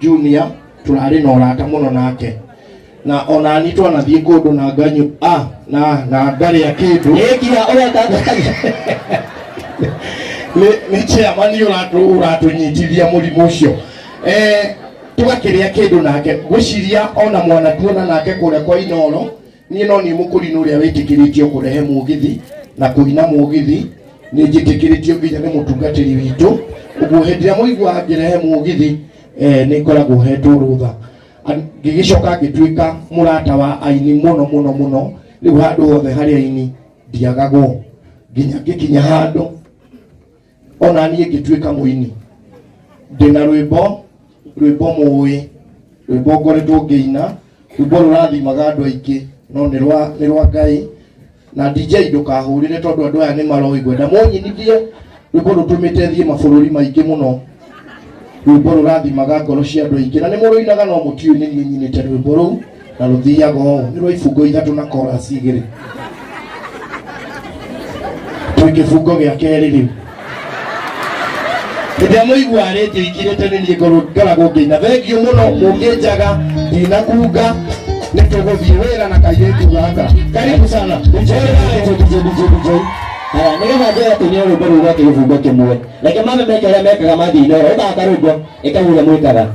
Junior tũrarĩ na ũrata mũno nake na onani twanathiĩ kũndũ na nganyu a na ngarĩa kĩndũ Ĩkia ũreka nĩ chairman ũratũnyitithia mũrimũ ũcio tũgakĩrĩa kĩndũ nake ngwĩciria ona mwana tuona nake kũrĩa kwa Inoro niĩ no niĩ mũkũrinũ ũrĩa wĩtĩkĩrĩtio kũrehe mũgithi na kũina mũgithi nĩ njĩtĩkĩrĩtio nginya nĩ mũtungatĩri witũ ũguo hĩndĩ ĩrĩa mũigua ngĩrehe mũgithi nĩ ngoragwo hetwo rũtha. Ngĩgĩcoka ngĩtuĩka mũrata wa aini mũno mũno mũno rĩu handũ hothe harĩ aini ndiagagwo nginya ngĩkinya handũ ona niĩ ngĩtuĩka mũini ndĩna rwĩmbo rwĩmbo mũĩ rwĩmbo ngoretwo ngĩina rwĩmbo rũrathimaga andũ aingĩ no nĩ rwa Ngai na DJ ndũkahũrĩre tondũ andũ aya nĩ maroĩ ngwenda mũnyinithie rwĩmbo rũtũmĩte thiĩ mabũrũri maingĩ mũno rwĩmbo rũrathimaga ngoro cia andũ aingĩ na nĩ mũrũinaga no mũtiũĩ nĩ niĩ nyinĩte rwĩmbo rũu na rũthiaga ũũ nĩ rwa ibungo ithatũ na chorus igĩrĩ twĩ kĩbungo gĩa kerĩ rĩu hĩndĩ ĩrĩa mũigua rĩndio ikirĩte nĩ niĩ ngoragwo ngĩina thengio mũno mũngĩnjaga ndinakunga nĩ tũgũthiĩ wĩra na kairĩtu gaka karibu sana. DJ DJ DJ DJ. Haya, nĩgetha njoe tũine rwĩmbo rũu rwa kĩbungo kĩmwe. Reke mame meke ũrĩa mekaga mathiĩ Inoro. Ũthaka rwĩmbo ĩka ũrĩa mwĩkaga.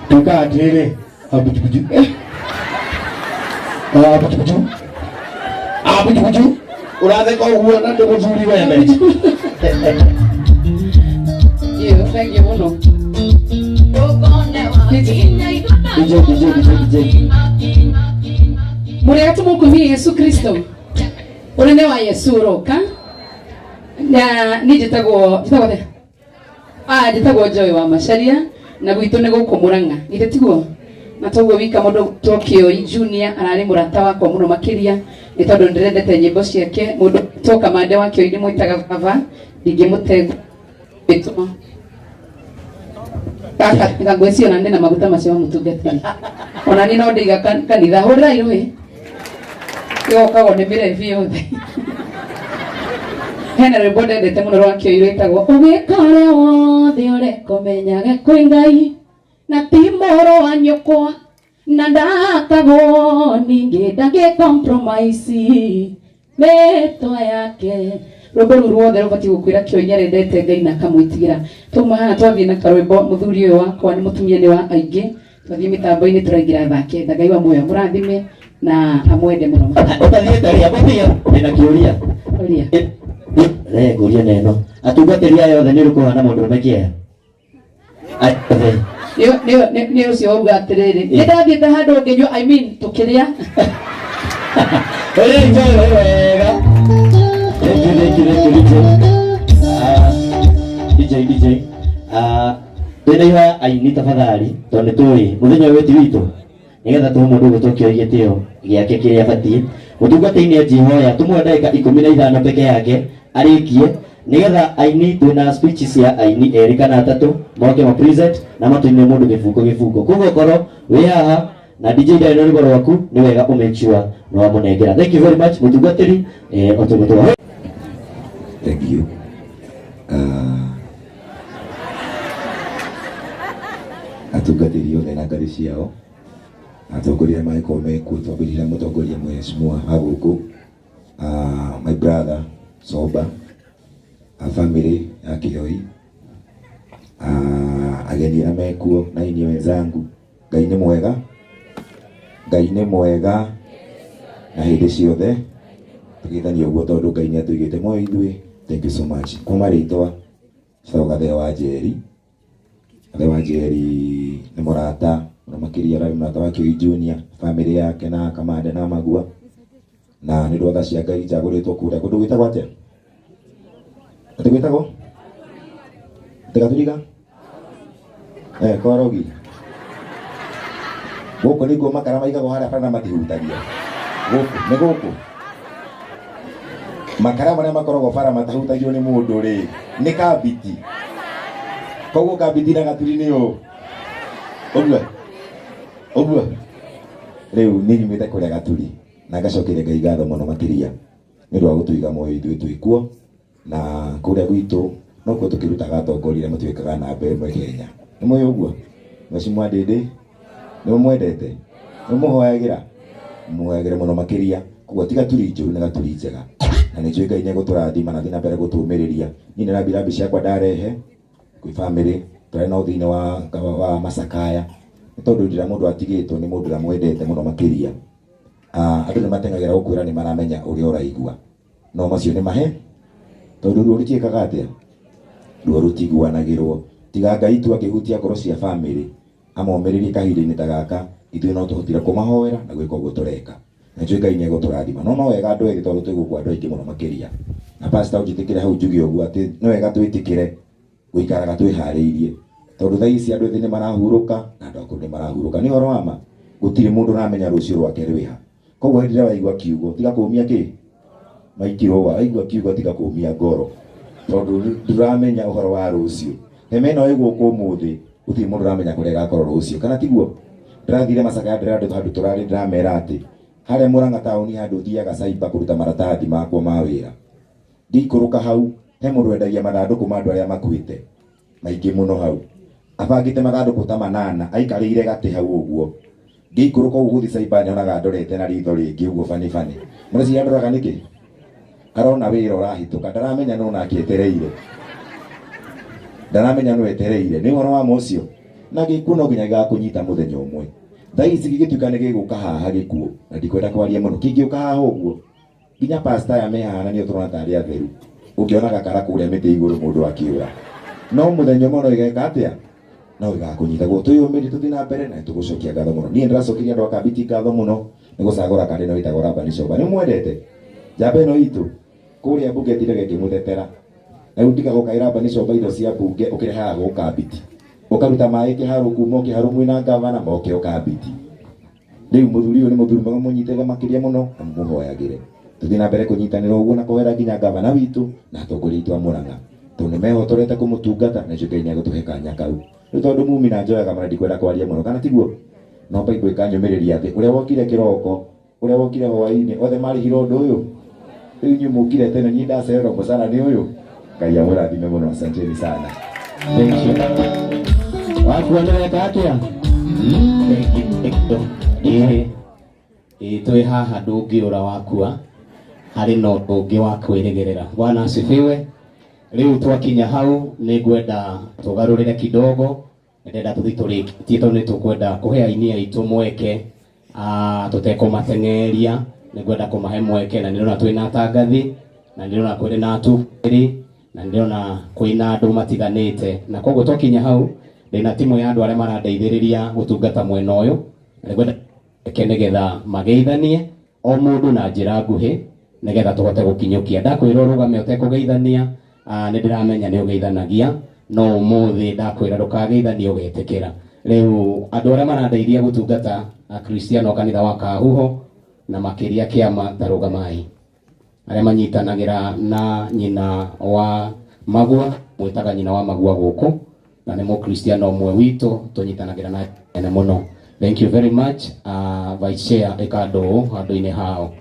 Tuka atĩrĩrĩ abujubuju abujubuju abujubuju ũratheka ũguo na ndĩ mũthuri wene. Iyo, thank you mũno. DJ DJ DJ DJ. Mũrĩa tũmũkumie Yesu Kristo ũnene wa Yesu ũroka na niĩ njĩtagwo njĩtagwo atĩa? Ah, njĩtagwo Joy wa Macharia na gwitũ nĩ gũkũ Mũrang'a githĩ tiguo na toguo wika mũndũ Tokyo Junior ararĩ mũrata wakwa mũno makĩria nĩ tondũ ndĩrendete nyĩmbo ciake mũndũ to kamande wa Kĩoi ndĩmwĩtaga baba ndingĩmũte gwĩtwo gaka ngwĩciria ona ndĩna maguta macio ma mũtungatĩri ona niĩ no ndĩiga kanitha hũrĩrai rũĩ ĩgokagwo nĩ mĩrebi yothe hena rwĩmbo ndendete mũno rwa Kĩoi rwĩtagwo ũgĩka ũrĩa wothe ũreka ũmenyage kwĩ Ngai na ti mũrũ wa nyũkwa na ndakagwo ningĩ ndangĩ compromise rĩtwa yake rwĩmbo rũu ruothe rũbatiĩ gũkwĩra Kĩoi nĩarendete Ngai na akamwĩtigĩra twauma haha twathiĩ na karwĩmbo mũthuri ũyũ wakwa nĩ mũtumia nĩ wa aingĩ twathiĩ mĩtambo-inĩ tũraingĩra thaa kenda Ngai wa muoyo amũrathime na amwende mũno. Ũtathiĩte rĩ, amba ũthiĩ ndĩna kĩũria. Ũria. Re ngũrie na ĩno. Atungatĩri aya othe nĩ ũrĩkũ ũhana mũndũrũme kĩeha? Othe. Nĩ ũcio wauga atĩrĩrĩ nĩ ndathiĩte handũ ngĩnyua I mean tũkĩrĩa. Ũrĩa Joy wĩ wega. Thank you, thank you, thank you, DJ. DJ, DJ. Ndĩna ihoya aini tafadhali tondũ nĩ tũĩ mũthenya ũyũ ti witũ nĩgetha tũhe mũndũ ũgwĩtwo Kĩoi gĩtĩo gĩake kĩrĩa abatiĩ. Mũtungatĩri nĩ anjihoya tũmũhe ndagĩka 15 peke yake arĩkie nĩgetha aini twĩna speech cia aini erĩ kana atatũ moke ma present na matũinĩre mũndũ gĩbungo gĩbungo. Koguo korwo wĩ haha na DJ ndarĩ na rwĩmbo rwaku nĩ wega ũ make sure nĩ wamũnengera. Thank you very much mũtungatĩri otũgũtwo. Thank you. Atungatĩri othe na ngathĩ ciao atongoria arĩa mangĩkorwo mekuo twambĩrĩria na mũtongoria mheshimiwa wa gũkũ my brother Soba a family ya Kĩoi ageni arĩa mekuo na aini wenzangu Ngai nĩ mwega Ngai nĩ mwega na hĩndĩ ciothe tũgeithanie ũguo tondũ Ngai nĩ atũigĩte muoyo ithuĩ. Thank you so much. Kwa marĩtwa njĩtagwo Gathee wa Njeri. Gathee wa Njeri nĩ mũrata mũno makĩria ararĩ mũrata wa Kĩoi Junior, family yake na Kamande na Magua na nĩ ũndũ wa tha cia Ngai njagũrĩtwo kũrĩa kũndũ gwĩtagwo atĩa? Atĩ gwĩtagwo? Atĩ Gaturiga? Korogi. Gũkũ nĩkuo makara maigagwo harĩa bara na matihutagia. Gũkũ nĩ gũkũ. Makara marĩa makoragwo bara matahutagio nĩ mũndũ rĩ, nĩ kambiti. Koguo kambiti na gaturi nĩ ũ? Ũguo? Ũguo? Rĩu niĩ nyumĩte kũrĩa Gaturi na ngacokeria Ngai ngatho mũno makĩria nĩ ũndũ wa gũtũiga muoyo ithuĩ twĩ kuo na kũrĩa gwitũ nokuo tũkĩrutaga atongoria arĩa matuĩkaga namba ĩmwe Kenya. Nĩ mũĩ ũguo? Mheshimiwa Ndindi nĩ mũmwendete, nĩ mũhoyagĩra, mũhoyagĩre mũno makĩria. Koguo ti gaturi njũru nĩ gaturi njega, na nĩ njũĩ Ngai nĩ egũtũrathima na athiĩ na mbere gũtũmĩrĩria. Niĩ nĩ rambi ciakwa ndarehe kwĩ family tũrarĩ nao thĩinĩ wa macakaya, nĩ tondũ hĩndĩ ĩrĩa mũndũ atigĩtwo nĩ mũndũ ũrĩa mwendete mũno makĩria, andũ nĩ mateng'agĩra gũkwĩra nĩ maramenya ũrĩa ũraigua, no macio nĩ mahe, tondũ ruo rũtiĩkaga atĩa, ruo rũtiguanagĩrwo. Tiga Ngai tu akĩhutia ngoro cia family amomĩrĩrie kahinda-inĩ ta gaka, ithuĩ no tũhotire kũmahoera na gwĩka ũguo tũreka. Na njũĩ Ngai nĩ egũtũrathima. No no wega andũ ethĩ, tondũ twĩ gũkũ andũ aingĩ mũno makĩria, na pastor ũnjĩtĩkĩre hau njuge ũguo atĩ nĩ wega twĩtĩkĩre gũikaraga twĩharĩirie, tondũ thaa ici andũ ethĩ nĩ marahurũka na andũ akũrũ nĩ marahurũka. Nĩ ũhoro wa ma, gũtirĩ mũndũ ũramenya rũciũ rwake rwĩha. Koguo hĩndĩ ĩrĩa waigua kiugo tiga kũmia kĩ maikirũa, waigua kiugo tiga kũmia ngoro, tondũ ndũramenya ũhoro wa rũciũ. Hema ĩno ĩ gũkũ ũmũthĩ, gũtirĩ mũndũ ũramenya kũrĩa ĩgakorwo rũciũ, kana tiguo? Ndĩrathire macakaya, ndĩra andũ handũ tũrarĩ, ndĩramera atĩ harĩa Murang'a taũni handũ thiaga cyber kũruta maratathi makwa ma wĩra, ngĩikũrũka hau he mũndũ wendagia mathandũkũ ma andũ arĩa makuĩte maingĩ mũno hau, abangĩte mathandũkũ ta manana, aikarĩire gatĩ hau ũguo. Ngĩikũrũka ũguo gũthiĩ cyber nyonaga ndorete na ritho rĩngĩ ũguo bani bani. Mũreciria ndoraga nĩkĩ? Arona wĩra ũrahĩtũka, ndaramenya no nake etereire, ndaramenya no etereire. Nĩ ũhoro wa ma ũcio, na gĩkuũ no nginya gĩgakũnyita mũthenya ũmwe. Thaa ici gĩgĩtuĩka nĩ gĩgũka haha gĩkuũ, na ndikwenda kwaria mũno, kĩngĩũka haha ũguo nginya pastor aya me haha na nĩo tũrona tarĩ atheru, ũngĩona gakara kũrĩa mĩtĩ igũrũ mũndũ akĩũra, no mũthenya ũmwe no ĩgeka atĩa? No ĩgakũnyita. Guo twĩyũmĩrie tũthiĩ na mbere na nĩtũgũcokia ngatho mũno. Niĩ ndĩracokeria andũ a Kambiti ngatho mũno nĩ gũcagũra kandĩ ĩno ĩtagwo Rabani Coba. Nĩ ũmwendete njamba ĩno itũ kũrĩa mbunge ndindaga ĩngĩmũtetera, na rĩu ndiga gũkaĩra Rabani Coba indo cia mbunge ũkĩrehaga gũka Kambiti, ũkaruta maĩ kĩharũ kuma kĩharũ mwĩna gavana moke ũkambiti. Rĩu mũthuri ũyũ nĩ mũthuri mwega, mũnyitĩrĩre makĩria mũno na mũmũhoyagĩre. Tũthiĩ na mbere kũnyitanĩra ũguo na kũhoera nginya gavana witũ na atongoria aitũ a Murang'a, tondũ nĩ mehotorete kũmũtungata na njũĩ Ngai nĩ egũtũhe kanya kau. Rĩu tondũ mumi na njoyaga mana ndikwenda kwaria mũno, kana tiguo? No Bible ĩkanyũmĩrĩria atĩ ũrĩa wokire kĩroko, ũrĩa wokire hwaĩ-inĩ, othe marĩhire ũndũ ũyũ. Rĩu inyuĩ mũkire tene, niĩ ndacererwo mũcara nĩ ũyũ. Ngai amũrathime mũno, asanteni sana. Thank you. Wakua nĩ weka atĩa? Thank you. Ĩĩ, ĩĩ, twĩ haha ndũngĩũra wakua, harĩ na ũndũ ũngĩ wa kwĩrĩgĩrĩra. Bwana asifiwe. Rĩu twakinya hau nĩ ngwenda tũgarũrĩre kidogo, ndĩrenda tũthiĩ tũrĩkĩtie tondũ nĩ tũkwenda kũhe aini aitũ mweke, tũtekũmateng'eria, nĩ ngwenda kũmahe mweke, na nĩndĩrona twĩna atangathi, na nĩndĩrona kwĩna na atungatĩri, na nĩndĩrona kwĩna andũ matiganĩte, na koguo twakinya hau ndĩna timu ya andũ arĩa marandeithĩrĩria gũtungata mwena ũyũ, na nĩngwenda mweke nĩgetha mageithanie o mũndũ na njĩra nguhĩ nĩgetha tũhote gũkinyũkia. Ndakwĩra ũrũgame ũtekũgeithania, nĩ ndĩramenya nĩ ũgeithanagia, no ũmũthĩ ndakwĩra ndũkageithanie ũgetĩkĩra. Rĩu andũ arĩa marandeithia gũtungata Akristiano kanitha wa Kahuho na makĩria kĩama ta rũgamai, arĩa manyitanagĩra na nyina wa Magua, mwĩtaga nyina wa Magua gũkũ, na nĩ mũkristiano ũmwe witũ tũnyitanagĩra na nene mũno. Thank you very much. Vice Chair ĩka ndũũ handũ-inĩ hao.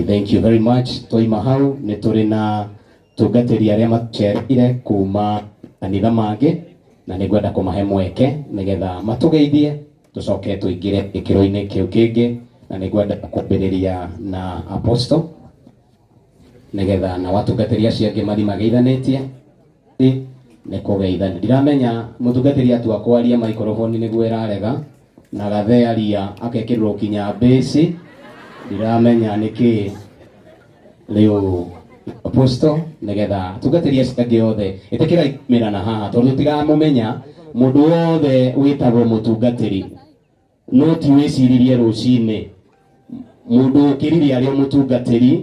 Thank you very much. Twaima hau nĩ tũrĩ na tungatĩri arĩa macereire kuma kanitha mangĩ, na nĩ ngwenda kũmahe mweke nĩgetha matũgeithie tũcoke tũingĩre gĩkĩro-inĩ kĩu kĩngĩ, na nĩ ngwenda kwambĩrĩria na apostle nĩgetha na watungatĩri acio angĩ mathiĩ mageithanĩtie. Nĩ kũgeithania. Ndiramenya mũtungatĩri atua kwaria microphone nĩguo ĩrarega, na gathe aria akekĩrĩrwo kinya mbĩci. Ndiramenya nĩkĩ rĩu apostle nĩgetha atungatĩri acio angĩ othe ĩtĩkĩra mĩrana haha, tondũ tũtiramũmenya mũndũ wothe wĩtagwo mũtungatĩri, no ti wĩciririe rũcinĩ mũndũ ũkĩrire arĩ o mũtungatĩri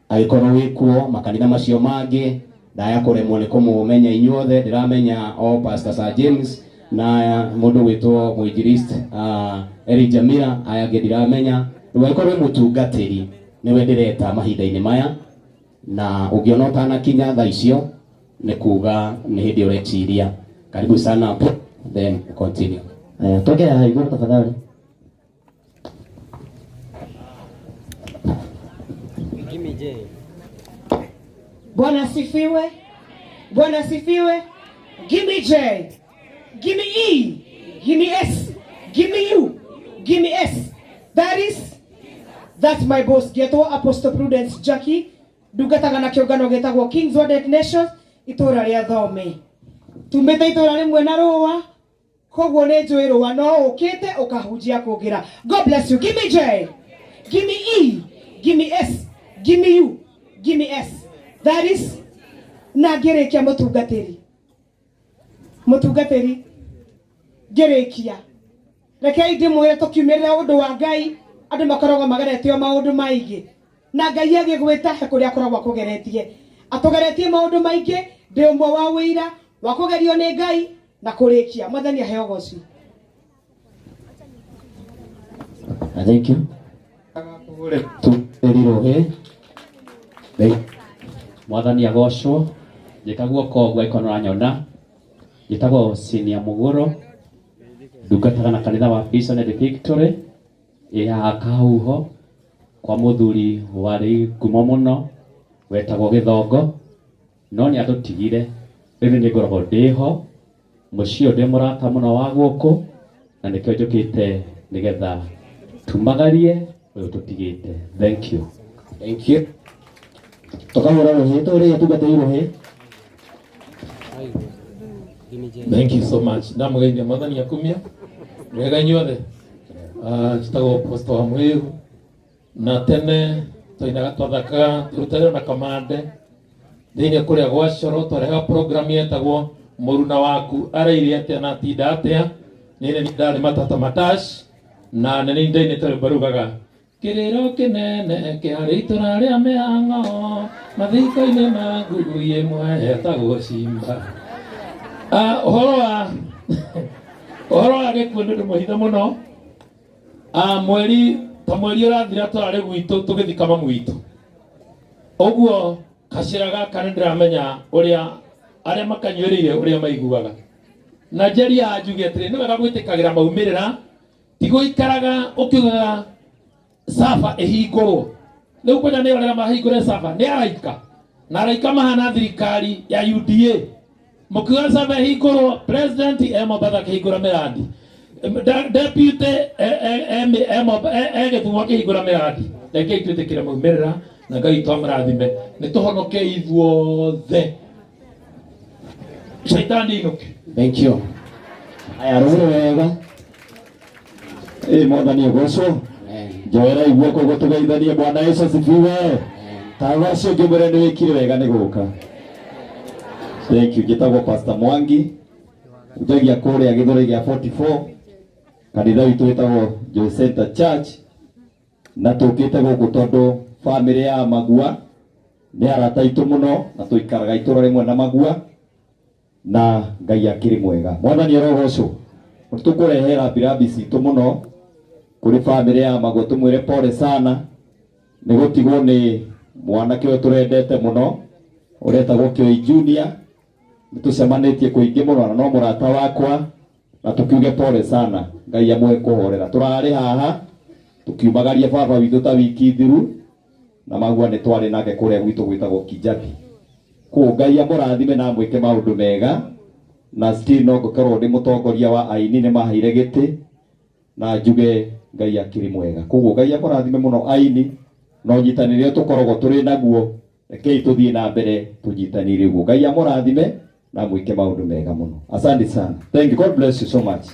agĩkorwo wĩkuo makanitha macio mangĩ ndaya kũremwo nĩ kũmũmenya inyuothe. Ndĩramenya o Pastor Sir James na mũndũ gwĩtwo mũinjilist Elijah Mira, aya angĩ ndiramenya. Rĩu angĩkorwo wĩ mũtungatĩri nĩwe ndĩreta mahinda-inĩ maya, na ũngĩona ũtanakinya thaa icio nĩ kuga nĩ hĩndĩ ũreciria. Karibu sana, then continue. Aya, tweke haha igũrũ tafadhali. Bwana asifiwe. Bwana asifiwe. Give me J. Give me E. Give me S. Give me U. Give me S. That is that's my boss getwo Apostle Prudence Jackie ndungataga na kiungano gitagwo Kings Word Nations itura ria Thome tumite itura rimwe na rua koguo nä njå rũa no ũkĩte ũkahunjia kũngĩra. God bless you. Give me J. Give me E. Give me S. Give me U. Give me S. That is na ngĩrĩkia mũtungatĩri mũtungatĩri ngĩrĩkia rekei ndĩmwĩre tũkiumĩrĩra ũndũ wa Ngai andũ makoragwo mageretio maũndũ maingĩ na Ngai agĩgwĩta he kũrĩa akoragwo akũgeretie atũgeretie maũndũ maingĩ ndĩ ũmwe wa wĩira wa kũgerio nĩ Ngai na kũrĩkia. Mwathani aheo ũgoci. Thank you. Tuĩrirwo he Mwathani agocwo njĩkagwo koguo angĩkorwo nĩũranyona njĩtagwo Sinia Muguro ndungataga na kanitha wa Vision and Victory ĩ haha Kahuho kwa mũthuri warĩ ngumo mũno wetagwo Gĩthongo no nĩ atũtigire rĩu nĩ ngoragwo ndĩho mũciĩ ũyũ ndĩ mũrata mũno wa gũkũ na nĩkĩo njũkĩte nĩgetha tumagarie ũyũ tũtigĩte. Thank you. Thank you. Tukahũra rũhĩ tũrĩe tungatĩri rũhĩ. Thank you so much. Ndamũgeithia mwathani akumia wega inyuothe. Njĩtagwo Pastor wa Mwĩhu na tene twainaga twathakaga tũrutagĩra na kamande thĩinĩ kũrĩa gwa Coro twarehaga program yetagwo mũruna waku araire atĩa na atinda atĩa. Niĩ nĩ ndarĩ matata matash na nĩ ndainĩte rwĩmbo rugaga kĩrĩro kĩnene kĩarĩ itũra rĩa mĩhang'o mathiko-inĩ ma ngui ĩmwe yetagwo Simba. Ũhoro wa ũhoro wa gĩkuũ nĩ ũndũ mũhithe mũno. Mweri ta mweri ũrathira tũrarĩ gwitũ tũgĩthika mamu witũ ũguo kacĩra gaka nĩ ndĩramenya ũrĩa arĩa makanyuĩrĩire ũrĩa maiguaga na njeria njuge atĩrĩ nĩ wega gwĩtĩkagĩra maumĩrĩra ti gũikaraga ũkiugaga saba ĩhingũrwo rĩu kwanja nĩ orega mahingũre saba nĩ araika na araika mahana thirikari ya UDA mũkiuga saba ĩhingũrwo president e Mombatha akĩhingũra mĩrandi deputy e Gĩthumo akĩhingũra mĩrandi rekei twĩtĩkĩre maumĩrĩra na Ngai twamũrathime nĩ tũhonoke ithuothe shaitani inũke. Thank you. Aya rũhĩ wega. Ĩ mwathani agocwo. Njoera guoko guo tũgeithanie. Bwana Yesu asifiwe. Ta ũcio ngĩmwĩre nĩ wĩkire wega nĩ gũka. Thank you. Njĩtagwo Pastor Mwangi njagia kũrĩa Gĩthũrai gĩa 44 kanitha witũ wĩtagwo Joy Center Church na tũkĩte gũkũ tondũ famĩlĩ ya Magua nĩ arata aitũ mũno na tũikaraga itũra rĩmwe na Magua na Ngai akĩrĩ mwega. Mwathani arogocwo. Tũkũrehera rambirambi citũ mũno kũrĩ famĩlĩ ya Magua tũmwĩre pole sana nĩ gũtigwo nĩ mwanake ũyũ tũrendete mũno ũretagwo Kĩoi Junior nĩ tũcemanĩtie kũingĩ mũno na no mũrata wakwa na tũkiuge pole sana Ngai amũhe kũhorera. Tũrarĩ haha tũkiumagaria baba witũ ta wiki thiru na Magua nĩ twarĩ nake kũrĩa gwitũ gwĩtagwo Kijabi. Kũu Ngai amũrathime na amwĩke maũndũ mega na still no ngũkorwo ndĩ mũtongoria wa aini nĩ maheire gĩtĩ na njuge Ngai akĩrĩ mwega. Koguo Ngai amũrathime mũno aini no nyitanĩre tũkoragwo tũrĩ naguo rekei tũthiĩ na mbere tũnyitanĩire ũguo. Ngai amũrathime na amwĩke maũndũ mega mũno. Asante sana. Thank you. God bless you so much.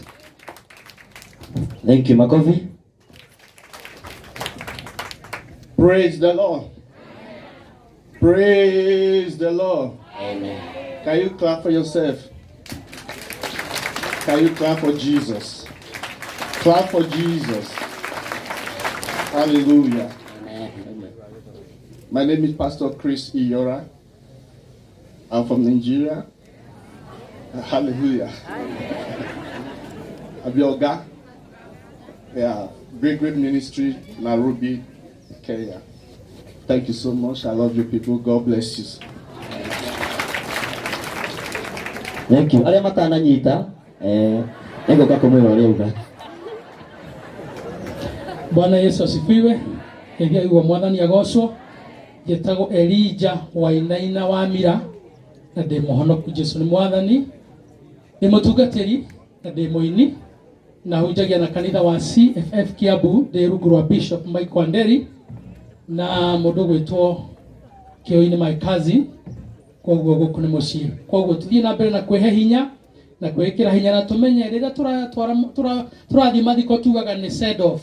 Thank you. Makofi. Praise the Lord. Praise the Lord. Amen. Can you clap for yourself? Can you clap for Jesus? Clap for Jesus. Hallelujah. Amen. My name is Pastor Chris Iyora. I'm from Nigeria. Hallelujah. Abioga. Yeah, great, great ministry, Nairobi, Kenya. Thank you so much. I love you people. God bless you. Thank you. Arĩa matananyita nĩngũka kũmwĩra ũrĩa uga. Bwana Yesu asifiwe. Geithia igua mwathani agocwo. Njĩtagwo Elijah Wainaina wa Mira na ndĩ mũhonoku. Jesu nĩ mwathani. Ndĩ mũtungatĩri Na ndĩ mũini na hunjagia na kanitha wa CFF Kiambu, ndĩ rungu rwa Bishop Michael Anderi na mũndũ gwĩtwo Kĩoi-nĩ my cousin, koguo gũkũ nĩ mũciĩ. Koguo tũthiĩ na mbere na kwĩhe hinya na kwĩĩkĩra hinya na tũmenye rĩrĩa tũrathiĩ mathiko tugaga nĩ send off,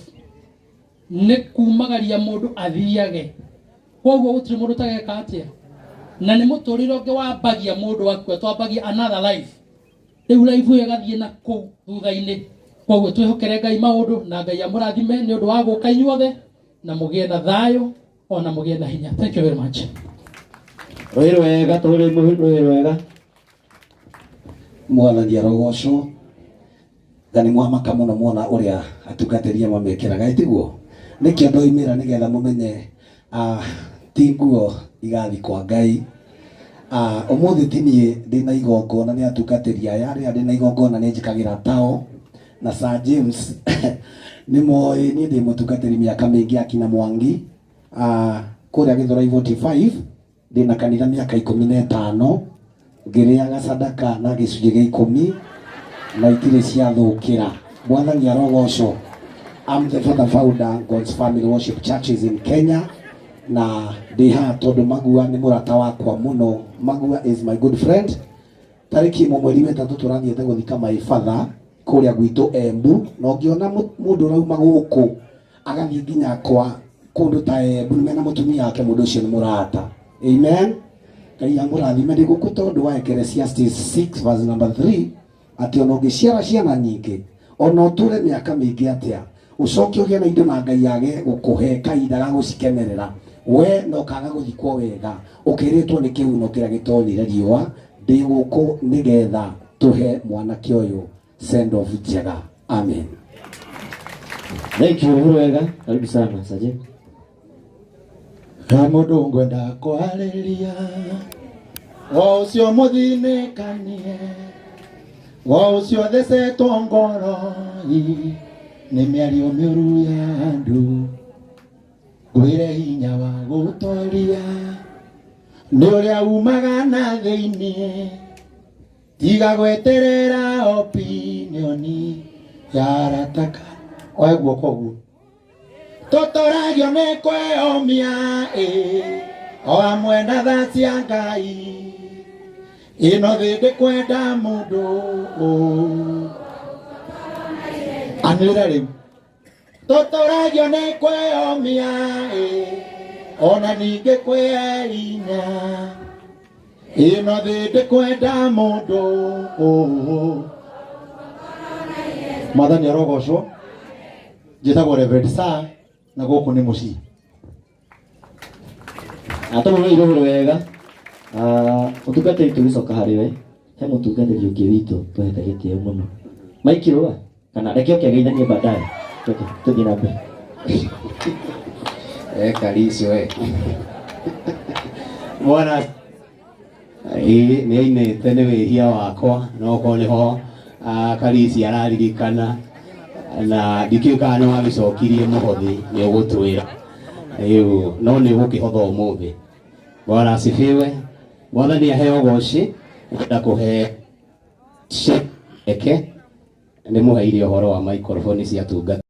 nĩ kumagaria mũndũ athiage. Koguo gũtirĩ mũndũ ũtageka atĩa, na nĩ mũtũrĩre ũngĩ wambagia mũndũ akua, twambagia another life. Rĩu life ĩyo ĩgathiĩ na kũu thutha-inĩ. Koguo twĩhokere Ngai maũndũ na Ngai amũrathime nĩ ũndũ wa gũka inyuothe, na mũgĩe na thayũ ona mũgĩe na hinya. Thank you very much. Rũĩ rwega, tũrĩ rũĩ rwega. Mwathani arogocwo. Na nĩ mwamaka mũno mwona ũrĩa atungatĩri amwe mekĩraga, ĩtiguo? Nĩkĩo ndoimĩra nĩgetha mũmenye ti nguo igathiĩ kwa Ngai. Ũmũthĩ ti niĩ ndĩna igongona, nĩ atungatĩri aya. Rĩrĩa ndĩna igongona nĩ njĩkagĩra tao na Sir James nĩ moĩ niĩ ndĩ mũtungatĩri mĩaka mĩingĩ akina Mwangi. Kũrĩa Gĩthũrai 45 ndĩna kanitha mĩaka 15 ngĩrĩaga sadaka na gĩcunjĩ gĩa 10 na itirĩ ciathũkĩra. Mwathani arogocwo. I'm the father founder God's Family Worship Churches in Kenya, na ndĩ haha tondũ Magua nĩ mũrata wakwa mũno. Magua is my good friend. Tarĩki 1 mweri wa 3 tũrathiĩte gũthika my father kũrĩa gwitũ Embu, na ũngĩona mũndũ ũrauma gũkũ agathiĩ nginya kwa kũndũ ta Embu mena mũtumia wake, mũndũ ũcio nĩ mũrata. Amen. Ngai amũrathime. Ndĩ gũkũ tondũ wa Ecclesiastes 6 verse number 3 atĩ ona ũngĩciara ciana nyingĩ, ona ũtũre mĩaka mĩingĩ atĩa, ũcoke ũgĩe na indo na Ngai age gũkũhe kahinda ga gũcikenerera, we no kaga gũthikwo wega ũkĩrĩtwo nĩ kĩhuno kĩrĩa gĩtonyire riũa. Ndĩ gũkũ nĩgetha tũhe mwanake ũyũ send off njega. Amen. Thank you, rũĩ rwega. Karibu sana Saje. He mũndũ ngwenda kwarĩria, o ũcio mũthinĩkanie, o ũcio thecetwo ngoro nĩ mĩario mĩũru ya andũ, ngwĩre hinya wa gũtoria nĩ ũrĩa umaga na thĩinĩ, tiga gweterera opinion ya arataka. Oe guoko ũguo. Tũtoragio nĩ kwĩyũmia o hamwe na tha cia Ngai, ĩno thĩ ndĩkwenda mũndũ. Anĩrĩra rĩu. Tũtoragio nĩ kwĩyũmia ona ningĩ kwĩinya, ĩno thĩ ndĩkwenda mũndũ. Mwathani arogocwo. Njĩtagwo Reverend Sir na gũkũ nĩ mũciĩ. Atũmũrĩire rũĩ rwega. Mũtungatĩri tũgĩcoka harĩ we, he mũtungatĩri ũngĩ witũ tũhete gĩtĩo mũno. Mike Rũa, kana reke oke ageithanie baadaye. Reke tũthiĩ na mbere. Karicio Mwana ĩĩ nĩ ainĩte nĩ wĩhia wakwa, no okorwo nĩho Karisi araririkana, na ndikĩũĩ kana nĩ wagĩcokirie mũhothi nĩ ũgũtwĩra. Rĩu no nĩ ũgũkĩhotha ũmũthĩ. Bwana asifiwe. Mwathani aheo ũgoci. Ngwenda kũhe eke nĩ mũheire ũhoro wa microphone cia tungata.